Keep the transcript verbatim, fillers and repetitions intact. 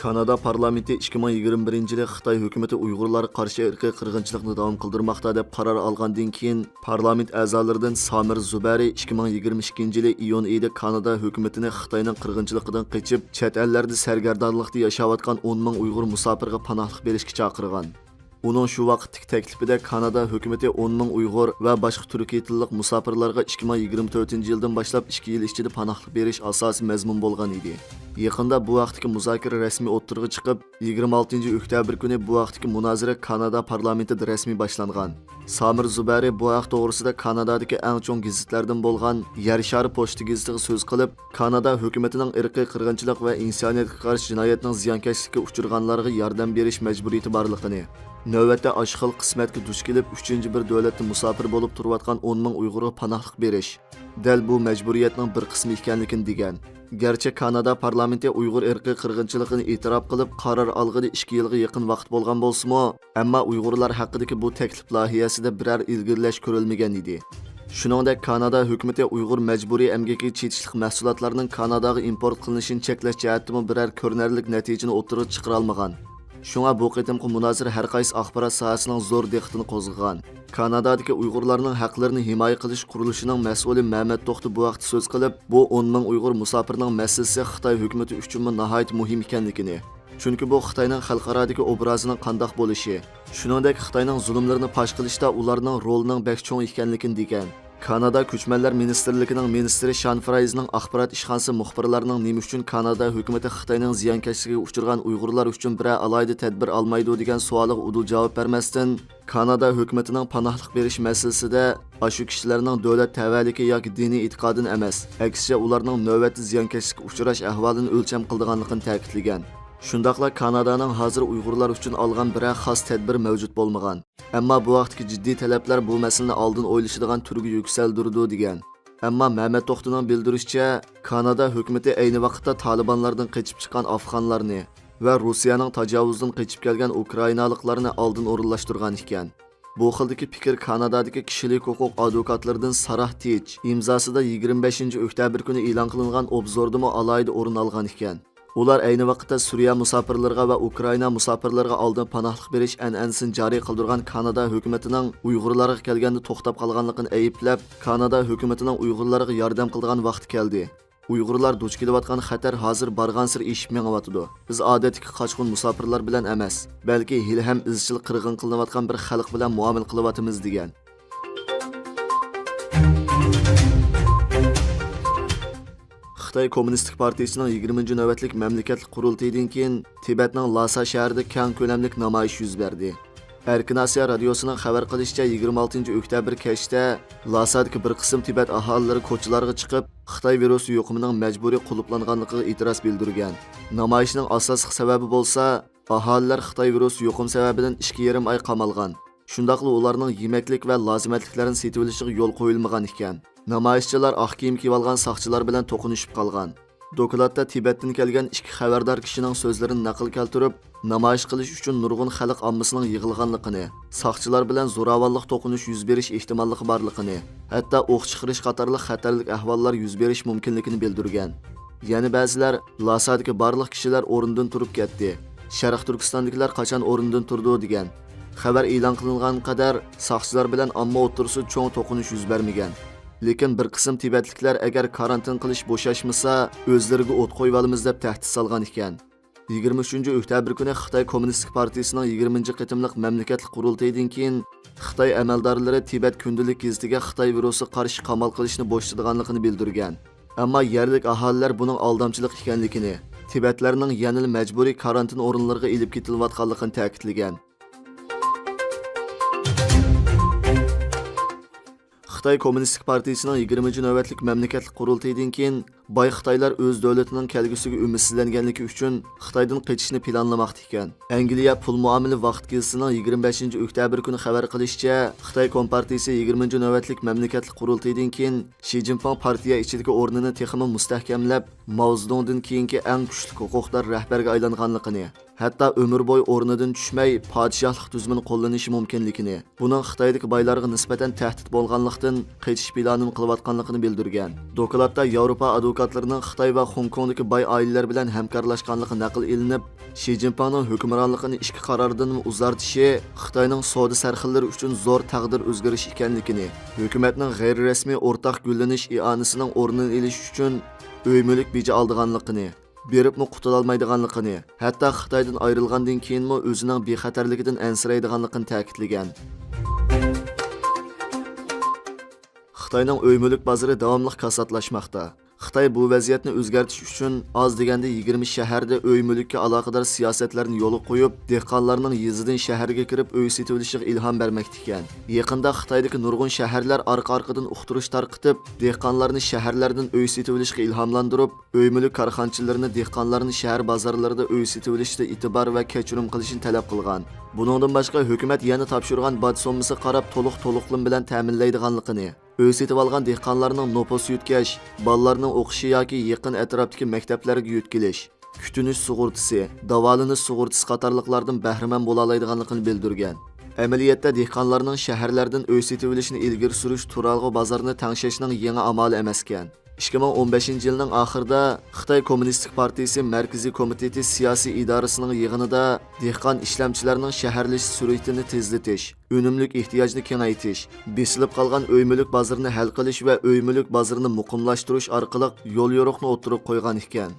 كانادا پارلامېنتى ئىككى مىڭ يىگىرمە بىرىنچى يىلى خىتاي ھۆكۈمىتى ئۇيغۇرلارغا قارشى ئىرقىي قىرغىنچىلىقنى داۋام قىلدۇرماقتا دەپ قارار ئالغاندىن كېيىن، پارلامېنت ئەزالىرىدىن سامىر زۇبەرى ئىككى مىڭ يىگىرمە ئىككىنچى يىلى ئىيۇن ئېيىدا كانادا ھۆكۈمىتىنى خىتاينىڭ قىرغىنچىلىقىدىن قېچىپ، چەت ئەللەردە سەرگەردانلىقتا ياشاۋاتقان ئون مىڭ ئۇيغۇر مۇساپىرغا پاناھلىق بېرىشكە چاقىرغان. ئۇنىڭ شۇ ۋاقىتتىكى تەكلىپىدە كانادا ھۆكۈمىتى ئون مىڭ ئۇيغۇر ۋە باشقا تۈركىي تىللىق مۇساپىرلارغا ئىككى مىڭ يىگىرمە تۆتىنچى يىلدىن باشلاپ ئىككى يىل ئىچىدە پاناھلىق بېرىش ئاساسىي مەزمۇن بولغان ئىدى. يېقىندا بۇ ھەقتىكى مۇزاكىرە رەسمىي ئوتتۇرىغا چىقىپ، يىگىرمە ئالتىنچى ئۆكتەبىر كۈنى بۇ ھەقتىكى مۇنازىرە كانادا پارلامېنتىدا رەسمىي باشلانغان. سامىر زۇبەرى بۇ ھەق توغرىسىدا كانادادىكى ئەڭ چوڭ گېزىتلەردىن بولغان يەر شارى پوچتا گېزىتىغا سۆز قىلىپ، كانادا ھۆكۈمىتىنىڭ ئىرقىي قىرغىنچىلىق ۋە ئىنسانىيەتكە قارشى جىنايەتنىڭ زىيانكەشلىككە ئۇچرىغانلارغا ياردەم بېرىش مەجبۇرىيىتى بارلىقىنى، نۆۋەتتە ئاشۇ خىل قىسمەتكە دۇچ كېلىپ، ئۈچىنچى بىر دۆلەتتە مۇساپىر بولۇپ تۇرۇۋاتقان ئون مىڭ ئۇيغۇرغا پاناھلىق بېرىش دەل بۇ مەجبۇرىيەتنىڭ بىر قىسمى ئىكەنلىكىنى دېگەن. گەرچە كانادا پارلامېنتى ئۇيغۇر ئىرقىي قىرغىنچىلىقىنى ئېتىراپ قىلىپ، قارار ئالغىلى ئىككى يىلغا يېقىن ۋاقىت بولغان بولسىمۇ، ئەمما ئۇيغۇرلار ھەققىدىكى بۇ تەكلىپ لايىھەسىدە بىرەر ئىلگىرىلەش كۆرۈلمىگەن ئىدى. شۇنىڭدەك، كانادا ھۆكۈمىتى ئۇيغۇر مەجبۇرىي ئەمگىكىگە چېتىشلىق مەھسۇلاتلارنىڭ كاناداغا ئىمپورت قىلىنىشىنى چەكلەش جەھەتتىمۇ بىرەر كۆرۈنەرلىك نەتىجىنى ئوتتۇرىغا چىقىرالمىغان. شۇڭا بۇ قېتىمقى مۇنازىرە ھەر قايسى ئاخبارات ساھەسىنىڭ زور دىققىتىنى قوزغىغان. كانادادىكى ئۇيغۇرلارنىڭ ھەقلىرىنى ھىمايە قىلىش قۇرۇلۇشىنىڭ مەسئۇلى مەمەت توختى بۇ ھەقتە سۆز قىلىپ، بۇ ئون مىڭ ئۇيغۇر مۇساپىرنىڭ مەسىلىسى خىتاي ھۆكۈمىتى ئۈچۈنمۇ ناھايىتى مۇھىم ئىكەنلىكىنى، چۈنكى بۇ خىتاينىڭ خەلقئارادىكى ئوبرازىنىڭ قانداق بولۇشى، شۇنىڭدەك خىتاينىڭ زۇلۇملىرىنى پاش قىلىشتا ئۇلارنىڭ رولىنىڭ بەك چوڭ ئىكەنلىكىنى دېگەن. كانادا كۆچمەنلەر مىنىستىرلىكىنىڭ مىنىستىرى شان فرايزنىڭ ئاخبارات ئىشخانىسى مۇخبىرلارنىڭ نېمە ئۈچۈن كانادا ھۆكۈمىتى خىتاينىڭ زىيانكەشلىكىگە ئۇچرىغان ئۇيغۇرلار ئۈچۈن بىرەر ئالاھىدە تەدبىر ئالمايدۇ دېگەن سوئالىغا ئۇدۇل جاۋاب بەرمەستىن، كانادا ھۆكۈمىتىنىڭ پاناھلىق بېرىش مەسىلىسىدە ئاشۇ كىشىلەرنىڭ دۆلەت تەۋەلىكى ياكى دىنىي ئېتىقادىدىن ئەمەس، ئەكسىچە ئۇلارنىڭ نۆۋەتتە زىيانكەشلىككە ئۇچراش ئەھۋالىنى ئۆلچەم قىلىدىغانلىقىنى تەكىتلىگەن. شۇنداقلا كانادانىڭ ھازىر ئۇيغۇرلار ئۈچۈن ئالغان بىرەر خاس تەدبىر مەۋجۇت بولمىغان. ئەمما بۇ ھەقتىكى جىددىي تەلەپلەر بۇ مەسىلىنى ئالدىن ئويلىشىدىغان تۈرگە يۈكسەلدۈرىدۇ، دېگەن. ئەمما مەمەت توختىنىڭ بىلدۈرۈشىچە، كانادا ھۆكۈمىتى ئەينى ۋاقىتتا تالىبانلاردىن قېچىپ چىققان ئافغانلارنى ۋە روسىيەنىڭ تاجاۋۇزىدىن قېچىپ كەلگەن ئۇكرائىنالىقلارنى ئالدىن ئورۇنلاشتۇرغان ئىكەن. بۇ خىلدىكى پىكىر كانادادىكى كىشىلىك ھوقۇق ئادۋوكاتلىرىدىن ساراھ تېچ ئىمزاسىدا يىگىرمە بەشىنچى ئۆكتەبىر كۈنى ئېلان قىلىنغان ئوبزوردىمۇ ئالاھىدە ئورۇن ئالغان ئىكەن. ئۇلار ئەينى ۋاقىتتا سۈرىيە مۇساپىرلىرىغا ۋە ئۇكرائىنا مۇساپىرلىرىغا ئالدىن پاناھلىق بېرىش ئەنئەنىسىنى جارى قىلدۇرغان كانادا ھۆكۈمىتىنىڭ ئۇيغۇرلارغا كەلگەندە توختاپ قالغانلىقىنى ئەيىبلەپ، كانادا ھۆكۈمىتىنىڭ ئۇيغۇرلارغا ياردەم قىلىدىغان ۋاقتى كەلدى. ئۇيغۇرلار دۇچ كېلىۋاتقان خەتەر ھازىر بارغانسېرى ئېشىپ مېڭىۋاتىدۇ. بىز ئادەتتىكى قاچقۇن مۇساپىرلار بىلەن ئەمەس، بەلكى ھېلىھەم ئىزچىل قىرغىن قىلىنىۋاتقان بىر خەلق بىلەن مۇئامىلە قىلىۋاتىمىز، دېگەن. خىتاي كوممۇنىستىك پارتىيىسىنىڭ يىگىرمىنچى نۆۋەتلىك مەملىكەتلىك قۇرۇلتىيىدىن كېيىن، تىبەتنىڭ لاسا شەھىرىدە كەڭ كۆلەملىك نامايىش يۈز بەردى. ئەركىن ئاسىيا رادىيوسىنىڭ خەۋەر قىلىشىچە، يىگىرمە ئالتىنچى ئۆكتەبىر كەچتە لاسادىكى بىر قىسىم تىبەت ئاھالىلىرى كوچىلارغا چىقىپ، خىتاي ۋىرۇسى يۇقۇمىنىڭ مەجبۇرىي قۇلۇپلانغانلىقىغا ئېتىراز بىلدۈرگەن. نامايىشنىڭ ئاساسلىق سەۋەبى بولسا، ئاھالىلەر خىتاي ۋىرۇسى يۇقۇم سەۋەبىدىن ئىككى يېرىم ئاي قامالغان، شۇنداقلا ئۇلارنىڭ يېمەكلىك ۋە لازىمەتلىكلەرنى سېتىۋېلىشىغا يول قويۇلمىغان ئىكەن. نامايىشچىلار ئاق كىيىم كىيىۋالغان ساقچىلار بىلەن توقۇنۇشۇپ قالغان. دوكلاتتا تىبەتتىن كەلگەن ئىككى خەۋەردار كىشىنىڭ سۆزلىرىنى نەقىل كەلتۈرۈپ، نامايىش قىلىش ئۈچۈن نۇرغۇن خەلق ئاممىسىنىڭ يىغىلغانلىقىنى، ساقچىلار بىلەن زوراۋانلىق توقۇنۇش يۈز بېرىش ئېھتىماللىقى بارلىقىنى، ھەتتا ئوق چىقىرىش قاتارلىق خەتەرلىك ئەھۋاللار يۈز بېرىش مۇمكىنلىكىنى بىلدۈرگەن. يەنە بەزىلەر لاسادىكى بارلىق كىشىلەر ئورنىدىن تۇرۇپ كەتتى. شەرق تۈركىستاندىكىلەر قاچان ئورنىدىن تۇرىدۇ دېگەن. خەۋەر ئېلان قىلىنغان قەدەر ساقچىلار بىلەن ئامما ئوتتۇرىسىدا چوڭ توقۇنۇش يۈز بەرمىگەن. لېكىن بىر قىسىم تىبەتلىكلەر ئەگەر كارانتىن قىلىش بوشاشمىسا، ئۆزلىرىگە ئوت قويۇۋالىمىز دەپ تەھدىت سالغان ئىكەن. يىگىرمە ئۈچىنچى ئۆكتەبىر كۈنى خىتاي كوممۇنىستىك پارتىيىسىنىڭ يىگىرمىنچى قېتىملىق مەملىكەتلىك قۇرۇلتىيىدىن كېيىن، خىتاي ئەمەلدارلىرى تىبەت كۈندىلىك گېزىتىگە خىتاي ۋىرۇسىغا قارشى قامال قىلىشنى بوشىتىدىغانلىقىنى بىلدۈرگەن. ئەمما يەرلىك ئاھالىلەر بۇنىڭ ئالدامچىلىق ئىكەنلىكىنى، تىبەتلەرنىڭ يەنىلا مەجبۇرىي كارانتىن ئورۇنلىرىغا ئېلىپ كېتىلىۋاتقانلىقىنى تەكىتلىگەن. خىتاي كوممۇنىستىك پارتىيىسىنىڭ يىگىرمىنچى نۆۋەتلىك مەملىكەتلىك قۇرۇلتىيىدىن كېيىن، باي خىتايلار ئۆز دۆلىتىنىڭ كەلگۈسىگە ئۈمىدسىزلەنگەنلىكى ئۈچۈن، خىتايدىن قېچىشنى پىلانلىماقتا ئىكەن. ئەنگلىيە پۇل مۇئامىلە ۋاقىت گېزىتىنىڭ يىگىرمە بەشىنچى ئۆكتەبىر كۈنى خەۋەر قىلىشىچە، خىتاي كومپارتىيىسى يىگىرمىنچى نۆۋەتلىك مەملىكەتلىك قۇرۇلتىيىدىن كېيىن، شى جىنپىڭ پارتىيە ئىچىدىكى ئورنىنى تېخىمۇ مۇستەھكەملەپ، ماۋزېدۇڭدىن كېيىنكى ئەڭ كۈچلۈك ھوقۇقدار رەھبەرگە ئايلانغانلىقىنى، ھەتتا ئۆمۈر بويى ئورنىدىن چۈشمەي، پادىشاھلىق تۈزۈمىنى قوللىنىشى مۇمكىنلىكىنى، بۇنىڭ خىتايدىكى بايلارغا نىسبەتەن تەھدىت بولغانلىقتىن، قېچىش پىلانىنى قىلىۋاتقانلىقىنى بىلدۈرگەن. دوكلاتتا ياۋروپا تەتقىقاتلىرىنىڭ خىتاي ۋە خوڭكوڭدىكى باي ئائىلىلەر بىلەن ھەمكارلاشقانلىقى نەقىل ئېلىنىپ، شى جىنپىڭنىڭ ھۆكۈمرانلىقىنى ئىككى قارارىدىنمۇ ئۇزارتىشى خىتاينىڭ سودا سەرخىللىرى ئۈچۈن زور تەقدىر ئۆزگىرىشى ئىكەنلىكىنى، ھۆكۈمەتنىڭ غەيرىي رەسمىي ئورتاق گۈللىنىش ئىئانىسىنىڭ ئورنىنى ئېلىش ئۈچۈن ئۆي مۈلۈك بېجى ئالىدىغانلىقىنى، بېرىپمۇ قۇتۇلالمايدىغانلىقىنى، ھەتتا خىتايدىن ئايرىلغاندىن كېيىنمۇ ئۆزىنىڭ بىخەتەرلىكىدىن ئەنسىرەيدىغانلىقىنى تەكىتلىگەن. خىتاينىڭ ئۆي مۈلۈك بازىرى داۋاملىق كاساتلاشماقتا. خىتاي بۇ ۋەزىيەتنى ئۆزگەرتىش ئۈچۈن ئاز دېگەندە يىگىرمە شەھەردە ئۆي مۈلۈككە ئالاقىدار سىياسەتلەرنى يولغا قويۇپ، دېھقانلارنىڭ يېزىدىن شەھەرگە كىرىپ ئۆي سېتىۋېلىشىغا ئىلھام بەرمەكتە ئىكەن. يېقىندا خىتايدىكى نۇرغۇن شەھەرلەر ئارقا-ئارقىدىن ئۇقتۇرۇش تارقىتىپ، دېھقانلارنى شەھەرلەردىن ئۆي سېتىۋېلىشقا ئىلھاملاندۇرۇپ، ئۆي مۈلۈك كارخانىچىلىرىنى دېھقانلارنى شەھەر بازارلىرىدا ئۆي سېتىۋېلىشتا ئېتىبار ۋە كەچۈرۈم قىلىشنى تەلەپ قىلغان. بۇنىڭدىن باشقا، ھۆكۈمەت يەنە تاپشۇرغان باج سوممىسىغا قاراپ تولۇق تولۇقلىما بىلەن تەمىنلەيدىغانلىقىنى، ئۆي سېتىۋالغان دېھقانلارنىڭ نوپۇس يۆتكەش، بالىلارنىڭ ئوقۇشى ياكى يېقىن ئەتراپتىكى مەكتەپلەرگە يۆتكىلىش، كۈتۈنۈش سۇغۇرتىسى، داۋالىنىش سۇغۇرتىسى قاتارلىقلاردىن بەھرىمەن بولالايدىغانلىقىنى بىلدۈرگەن. ئەمەلىيەتتە، دېھقانلارنىڭ شەھەرلەردىن ئۆي سېتىۋېلىشىنى ئىلگىرى سۈرۈش تۇرالغۇ بازىرىنى تەڭشەشنىڭ يېڭى ئامالى ئەمەسكەن. ئىككى مىڭ ئون بەشىنچى يىلنىڭ ئاخىرىدا خىتاي كوممۇنىستىك پارتىيىسى مەركىزىي كومىتېتى سىياسىي ئىدارىسىنىڭ يىغىنىدا دېھقان ئىشلەمچىلەرنىڭ شەھەرلىشىش سۈرئىتىنى تېزلىتىش، ئۈنۈملۈك ئېھتىياجنى كېڭەيتىش، بېسىلىپ قالغان ئۆي مۈلۈك بازىرىنى ھەل قىلىش ۋە ئۆي مۈلۈك بازىرىنى مۇقىملاشتۇرۇش ئارقىلىق يوليورۇقنى ئوتتۇرىغا قويغان ئىكەن.